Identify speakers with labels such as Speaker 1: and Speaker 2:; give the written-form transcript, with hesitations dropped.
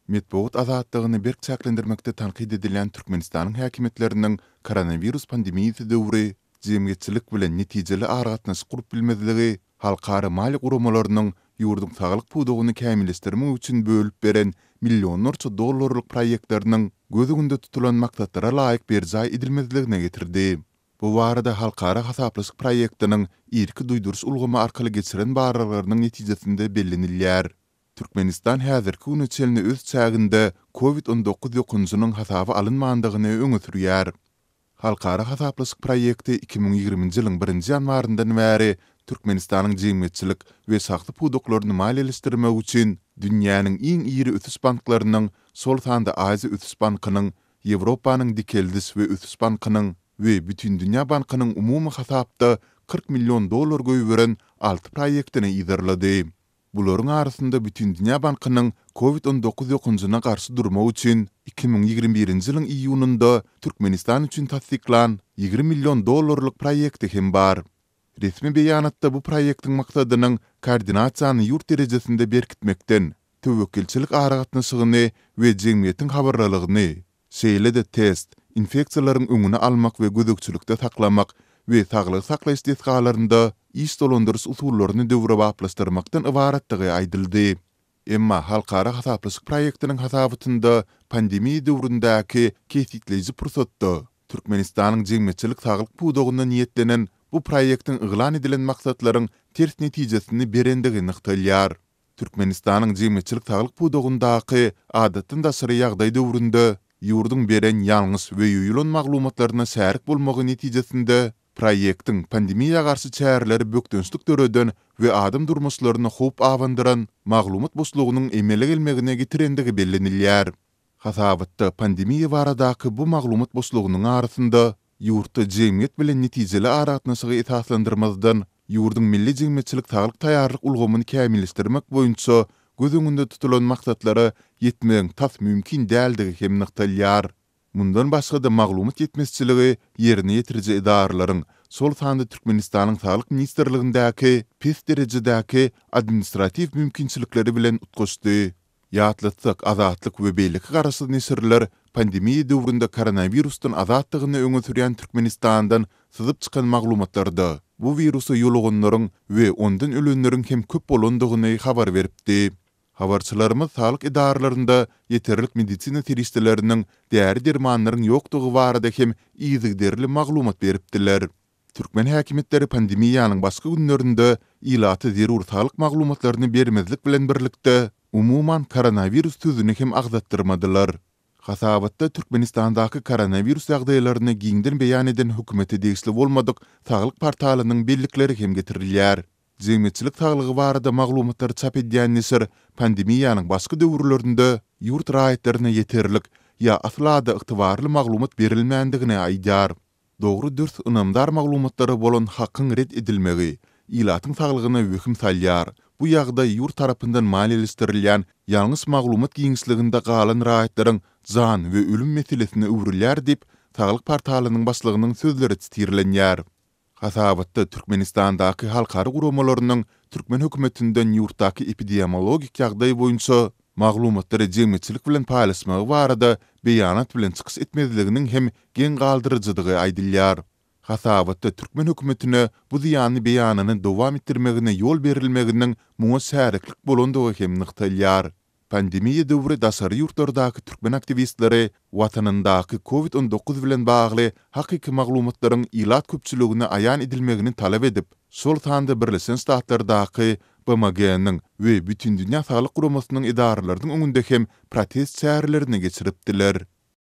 Speaker 1: Metbugat azatlygyny berk çäklendirmekde tankyt edilýän Türkmenistanyň häkimiýetleriniň koronawirus pandemiýasy döwri jemgyýetçilik bilen netijeli aragatnaşyk gurup bilmezligi halkara maliýe guramalarynyň ýurduň saglyk pudagyny kämilleşdirmek üçin bölüp beren millionlarça dollarlyk proýektleriniň göz öňünde tutulan maksatlara laýyk berjaý edilmezligine getirdi. Bu barada halkara hasaplaşyk proýektiniň irki duýduryş ulgamy arkaly geçiren barlaglarynyň netijesinde bellenilýär. Türkmenistan häzirki güne çenli öz çäginde Covid 19 ýokanjynyň hasaba alynmandygyny öňe sürýär. Halkara hasaplaşyk proýekti 2020-nji ýylyň birinji ýanwaryndan bäri Türkmenistanyň jemgyýetçilik we şahsy pudaklaryny maliýeleşdirmek üçin dünýäniň iň iri ösüş banklarynyň, şol sanda Aziýa ösüş bankynyň, Ýewropanyň Dikeldiş we ösüş bankynyň we Bütindünýä bankynyň umumy hasapda 40 million dollar goýberen alty proýektini yzarlady. Bularyň arasynda Bütindünýä bankynyň Covid 19 ýokanjyna garşy durmak üçin 2021-nji ýylyň iýunynda Türkmenistan üçin tassyklan 20 million dollarlyk proýekti hem bar. Resmi beýanatda bu proýektiň maksadynyň koordinasiýany ýurt derejesinde berkitmekden, töwekgelçilik aragatnaşygyny we jemgyýetiň habarlylygyny, Şeýle-de test, infeksiýalaryň öňüni almak we gözegçilikde saklamak we saglygy saklaýyş desgalarynda iş dolandyryş usullaryny döwrebaplaşdyrmakdan ybaratdygy aýdyldy. Emma halkara hasaplaşyk proýektiniň hasabatynda pandemiýa döwründäki kesgitleýji pursatda Türkmenistanyň jemgyýetçilik saglyk pudagyna niýetlenen bu proýektiň yglan edilen maksatlaryň ters netijesini berendigi nygtalýar. Türkmenistanyň jemgyýetçilik saglyk pudagyndaky adatdan daşary ýagdaý döwründe ýurduň beren ýalňyş we ýoýulan maglumatlaryna şärik bolmagy netijesinde proýektiň pandemiýa garşy çäreleri bökdençlik döreden we adam durmuşlaryna howp abandyran maglumat boşlugynyň emele gelmegine getirendigi bellenilýär. Hasabatda pandemiýa baradaky bu maglumat boşlugynyň arasynda ýurtda jemgyýet bilen netijeli aragatnaşygy esaslandyrmazdan, ýurduň milli jemgyýetçilik saglyk taýýarlyk ulgamyny kämilleşdirmek boýunça göz öňünde tutulan maksatlara ýetmegiň tas mümkin däldigi hem nygtalýar. Mundan başga-da maglumat ýetmezçiligi ýerine ýetiriji edaralaryň, şol sanda Türkmenistanyň Saglyk ministrligindäki pes derejedäki administratiw mümkinçilikleri bilen utgaşdy. Ýatlatsak, Azatlyk we beýleki garaşsyz neşirler pandemiýa döwründe koronawirusdan azatdygyny öňe sürýän Türkmenistandan syzyp çykan maglumatlarda bu wirusa ýoluganlaryň we ondan ölenleriň hem köp bolandygyny habar beripdi. Habarçylarymyz saglyk edaralarynda ýeterlik medisina serişdeleriniň, däri-dermanlaryň ýokdugy barada hem yzygiderli maglumat beripdiler. Türkmen häkimiýetleri pandemiýanyň başky günlerinde ilata zerur saglyk maglumatlaryny bermezlik bilen birlikde, umuman, koronawirus sözüni hem agzatdyrmadylar. Hasabatda Türkmenistandaky koronawirus ýagdaýlaryny giňden beýan eden hökümete degişli bolmadyk saglyk portalynyň bellikleri hem getirilýär. Jemgyýetçilik saglygy barada maglumatlary çap edýän neşir pandemiýanyň başky döwürlerinde ýurt raýatlaryna ýeterlik ýa asla-da ygtybarly maglumat berilmändigini aýdýar. Dogry-dürs ynamdar maglumatlara bolan hakyň ret edilmegi ilatyň saglygyna wehim salýar. Bu ýagdaý ýurt tarapyndan maliýeleşdirilýän ýalňyş maglumat giňişliginde galan raýatlaryň jan we ölüm meselesine öwrülýär diýip, Saglyk portalynyň başlygynyň sözleri sitirlenýär. Hasabatda Türkmenistandaky halkara guramalarynyň türkmen hökümetinden ýurtdaky epidemiologik ýagdaý boýunça maglumatlary jemgyýetçilik bilen paýlaşmagy barada beýanat bilen çykyş etmezliginiň hem geň galdyryjydygy aýdylýar. Hasabatda türkmen hökümetine bu zyýanly beýanyny dowam etdirmegine ýol berilmeginiň muňa şäriklik bolandygy hem nygtalýar. Pandemiýa döwri daşary ýurtlardaky türkmen aktiwistleri watanyndaky Covid 19 bilen bagly hakyky maglumatlaryň ilat köpçüligine aýan edilmegini talap edip, şol sanda Birleşen Ştatlardaky BMG-niň we Bütindünýä Saglyk Guramasynyň edaralarynyň öňünde hem protest çärelerini geçiripdiler.